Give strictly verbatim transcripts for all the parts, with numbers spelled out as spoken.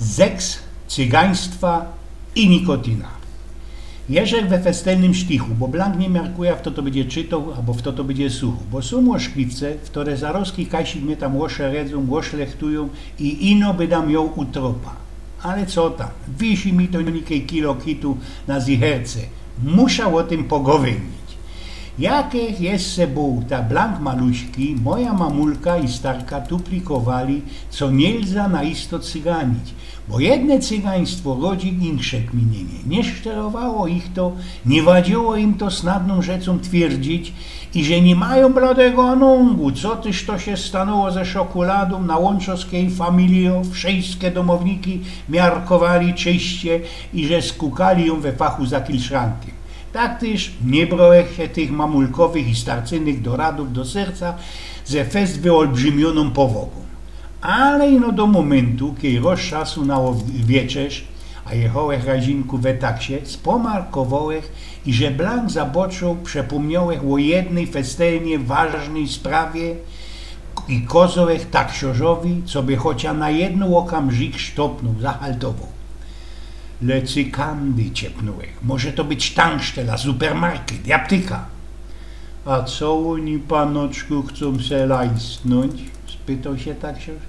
Seks, cygaństwa i nikotina. Jeżech we festelnym sztichu, bo blank niy miarkuja, fto to bydzie czytoł, abo fto to bydzie suchoł, bo sōm ôszkliwce, fto zarozki kajsik mie tam ôszeredzōm, ôszlechtujōm i ino bydã mioł utropa. Ale co tam, wisi mi to nikej kilo kitu na zicherce. Musza ô tym pogowynić. Jakech jeszcze bōł ta blank maluśki, moja mamulka i starka tuplikowali, co niylza na isto cyganić, bo jedne cygaństwo rodzi insze kminienie. Niy szterowało ich to, niy wadziło im to snadnōm rzeczōm twierdzić, i że niy majōm bladego anōngu, co tyż to sie stanoło ze szokuladōm na łōnczowskij familijo, wszyjske domowniki miarkowali czyście i że skukali jōm we fachu za kilszrankiym. Tak tyż niy brołech sie tych mamulkowych i starcynych doradōw do serca ze fest wyolbrzymiōnōm powogōm. Ale ino do mōmyntu, kej roz szasu na ôw-, wieczerz, a jechołech razinku we taksie, spomarkowołech, iże blank zaboczoł, przepōmniołech ô jednyj festelnie ważnyj sprawie i kozołech taksiorzowi, coby chocia na jedny ôkamrzik sztopnōł, zahaltowoł. Le cykandy, ciepnōłech. Może to być tankstela, supermarket i aptyka. A co ôni, panoczku, chcōm se lajsnōńć? Spytoł sie taksiorz.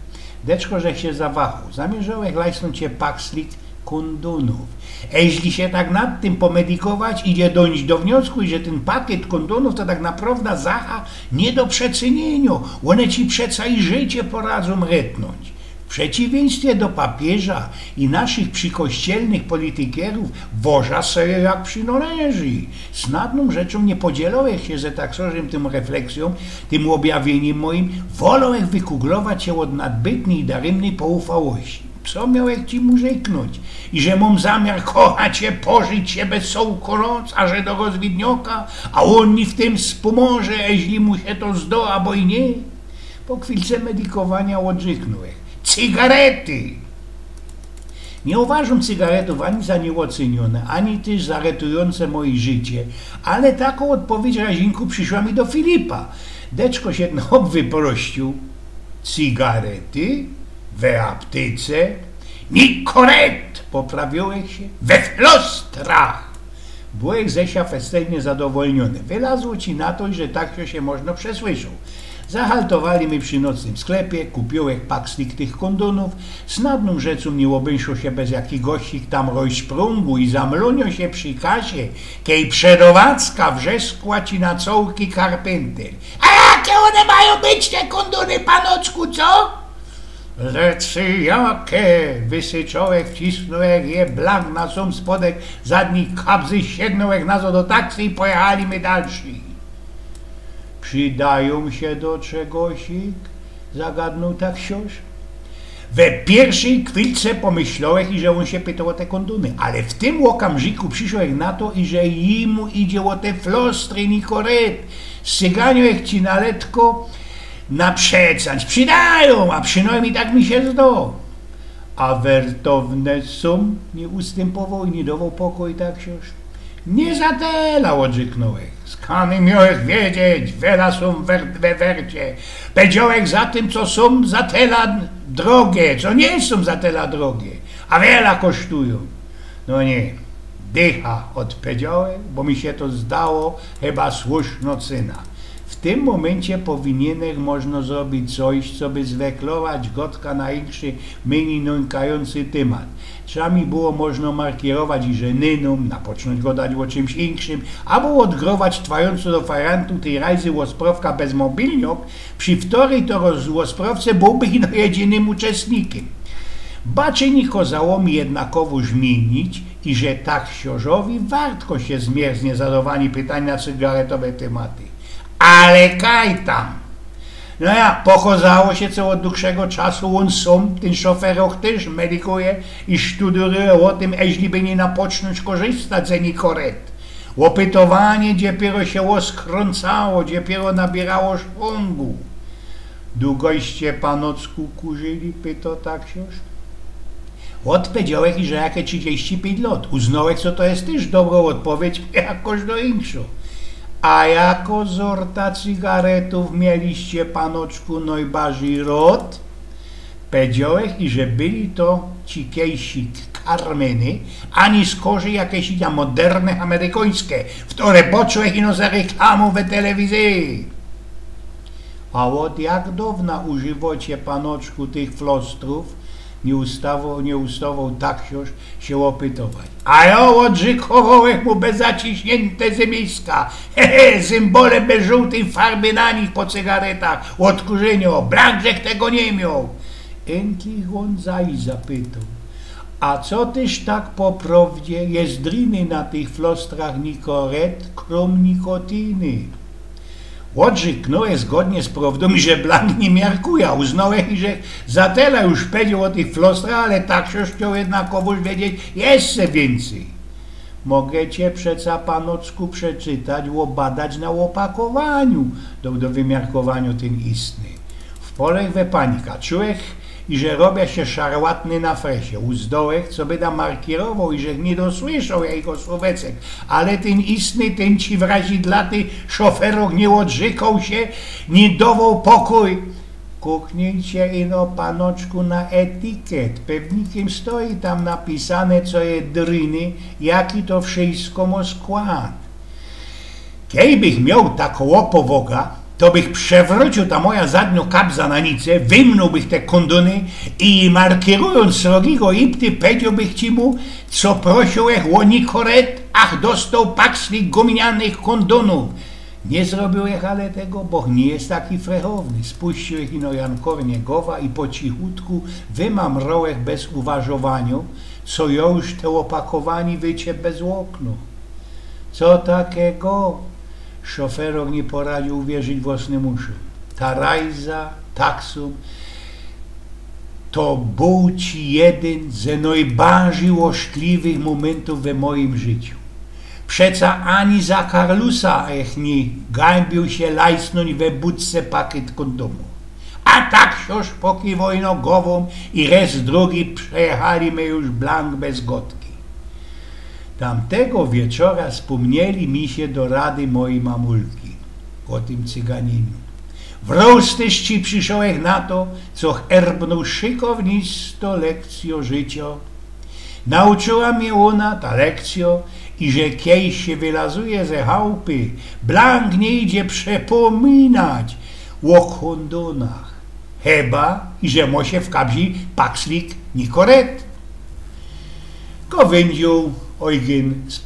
Deczko żech sie zawachoł. Zamierzołech lajsnōńć sie pakslik kōndōnōw. Eźli sie tak nad tym pomedikować, idzie dōńć do wniosku, że tyn pakiet kōndōnōw to tak naprowda zacha niy do przecyniynio. Ône ci przeca i życie poradzōm retnōńć. W przeciwieństwie do papieża i naszych przikościelnych politikierōw woża se je jak przinŏleży. Snadnōm rzeczōm niy podzielołech sie ze taksiorzym tym refleksjōm, tym ôbjawiyniym moim, wolołech wykuglować sie ôd nadbytnyj i darymnyj poufałości. Co miołech ci mu rzeknōńć? I że mōm zamiar kochać sie, pożyć sie bez cołkõ noc, a że do rozwidnioka, a ôn mi w tym spōmoże, eźli mu sie to zdo, abo i niy? Po chwilce medikowania ôdrzyknōłech. Cygarety! Niy uważōm cygaretōw ani za niyôcyniōne, ani tyż za retujōnce moje życie, ale takŏ ôdpowiydź razinku prziszła mi do Filipa. Deczko sie tyn chop wyprościōł. Cygarety? We aptyce? Nikoret! Poprawiōłech sie. We flostrach! Byłech ze sia festelnie zadowolniōny. Wylazło ci na to, że tak to sie możno przesłyszoł. Zahaltowali my przi nocnym sklepie, kupiōłech pakslik tych kōndōnōw. Snadnōm rzeczōm niy ôbynszło sie bez jakigoś tam rojszprōngu i zamlōnio sie przi kasie, kej przedowacka wrzeskła ci na cołki karpyntel. A jake ône majōm być, te kōndōny, panoczku, co? Lecy jake! Wysyczołech, wcisnōłech je blank na sōm spodek zadnij kabzy, siednōłech nazŏd do taksy i pojechali my dalszy. Przidajōm sie do czegosik? Zagadnōł taksiŏrz. We piyrwszyj chwilce pōmyślołech, iże ôn sie pytoł ô te kōndōny, ale w tym ôkamrziku prziszołech na to, iże jimu idzie ô te flostry, nikoret. Scyganiołech ci na letko, na przecynk przidajōm, a przinojmnij tak mi sie zdo. A wertowne sōm? Niy ustympowoł i niy dowoł pokoju taksiŏrz. Niy za tela, ôdrzyknōłech. Skōnd miołech wiedzieć, wela sōm wer-, we wercie. Pedziołech za tym, co sōm za tela drogie, co niy sōm za tela drogie, a wela kosztujōm. No niy, dycha, ôdpedziołech, bo mi sie to zdało chyba słusznŏ cyna. W tym mōmyncie powiniełech możno zrobić coś, co by zweklować gŏdka na inszy, myni nōnkajōncy tymat. Trzeba mi było możno markierować, iże nynōm, napocznōńć gŏdać ô czymś inkszym, abo ôdgrować twajōnco do fajrantu tyj rajzy ôsprŏwka bez mobilniok, przi ftoryj to roz-, ôsprŏwce bōłbych ino jedzinym uczestnikiym. Baczyni kŏzało mi jednakowō zmiynić, iże taksiŏrzowi wartko sie zmierznie za dŏwanie pytań na cygaretowe tymaty. Ale kaj tam! No ja, pokŏzało sie, co ôd dugszego czasu ôn sōm, tyn szoferok, tyż medykuje i sztudyruje ô tym, eźli by niy napocznōńć korzystać ze nikoret. Ôpytowanie dopiyro sie ôskrōncało, dopiyro nabiyrŏ szwōngu. Dugoście, panocku, kurzyli? Pytoł taksiŏrz. Ôdpedziołech, iże jake trzidziści piyńć lŏt. Uznŏłech, co to je tyż dobrŏ ôdpowiedź, jakoś do inkszŏ. A jakŏ zorta cygaretōw mieliście, panoczku, nojbardzij rŏd? Pedziołech, iże byli to ci kejsi Karmeny, ani skorzij jakeś idzie modernych amerykańskie, w ktore boczołech ino za reklamōm we telewizyji. A ôd jak downa używocie, panoczku, tych flostrōw? Nie ustawoł, nie ustawoł tak siosz sie ôpytować. A jo ôdrzykowołech mu bez zaciśnięte zymiska. He, he, symbole bez żōłtyj farby na nich po cygaretach, ôd kurzynio, blank żech tego niy mioł. Inklich ôn zaś zapytoł: „A co tyż tak po prowdzie je driny na tych flostrach Nicoret, krōm nikotiny?” Ôdrzyknōłech zgodnie z prowdōm, iże blank niy miarkuja. Uznołech, iże za tela już pedzioł ô tych flostrach, ale tak siosz chcioł jednakowōż wiedzieć jeszcze wiyncyj. „Mogecie przeca, panoczku, przeczytać, ôbadać na ôpakowaniu”, doł do wymiarkowaniŏ tyn istny. Wpolech we panika. Czułech, iże robia sie szarłatny na fresie. Uzdołech, co byda markirowoł, iże niy dosłyszoł jego słōweczek, ale tyn istny, tyn ci wrazidlaty szoferok niy ôdrzykoł sie, niy dowoł pokōj. „Kuknijcie ino, panoczku, na etykiet. Pewnikym stoi tam napisane, co je driny, jaki to wszysko mŏ skłŏd”. Kej bych mioł takõ ôpowoga, to bych przewrōciył ta moja zadniŏ kabza na nice, wymnōłbych te kōndōny i markierujōnc srogigo ipty, pedziołbych ci mu, co prosiołech ô Nicoret, ach dostoł pakslik guminianych kōndōnōw. Niy zrobiōłech ale tego, boch niy jest taki frechowny. Spuściłech ino jankornie gowa i po cichutku wymamrołech bez uważowaniŏ, co jo już te ôpakowaniŏ wycie bez ôkno. „Co takigo?” Szoferok niy poradziōł uwierzić włosnym uszōm. Ta rajza, taksōm, to bōł ci jedyn ze nojbardzij ôszkliwych mōmyntōw we mojim życiu. Przeca ani za Karlusa ech niy gańbiōł sie lajsnōńć we budce pakiet kōndōmōw. A tak siosz pokiwoł ino gowōm i rez drugi przejechali my już blank bez gŏdki. Tamtego wieczora spōmnieli mi sie do rady mojij mamulki ô tym cyganiniu. Wroztōż przyszołech na to, co erbnōł szykownisto lekcyjŏ życiŏ. Nauczyła mie ôna, ta lekcyjŏ, iże kej sie wylazuje ze chałpy, blank niy idzie przepōminać ô kōndōnach. Chyba iże mŏ sie w kabzi pakslik Nicoret. Kowyndziōł Ojgyn z